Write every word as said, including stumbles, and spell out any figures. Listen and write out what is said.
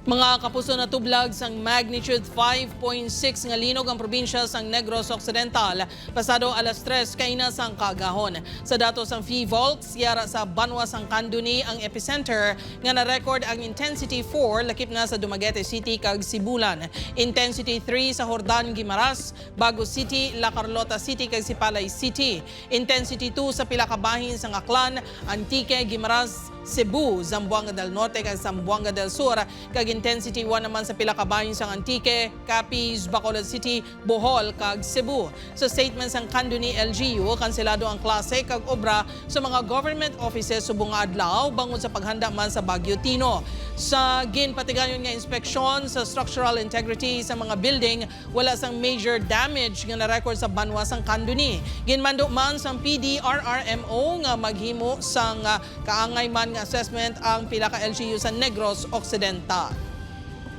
Mga kapuso, natublag sang magnitude five point six nga linog ang probinsya sang Negros Occidental pasado alas tres kaina sang kaagahon. Sa datos sang PHIVOLCS, yara sa banwa sang Candoni ang epicenter nga na-record ang intensity four lakip na sa Dumaguete City kag Sibulan, intensity three sa Jordan, Guimaras, Bago City, La Carlota City kag Sipalay City. Intensity two sa pila ka bahin sang Aklan, Antique, Guimaras, Cebu, Zamboanga del Norte kag Zamboanga del Sur, kag intensity one naman sa pila ka bahin sang Antique, Capiz, Bacolod City, Bohol, kag Cebu. Sa statement sang Candoni LGU, kanselado ang klase kag obra sa mga government offices subong nga adlaw bangod sa paghanda man sa Bagyo Tino. Sa ginpatigayon nga inspeksyon sa structural integrity sa mga building, wala sang major damage nga na-record sa banwa sang Candoni. Ginmando man sang PDRRMO nga maghimo sang, ah, kaangay man nga assessment ang pila ka LGU sa Negros Occidental.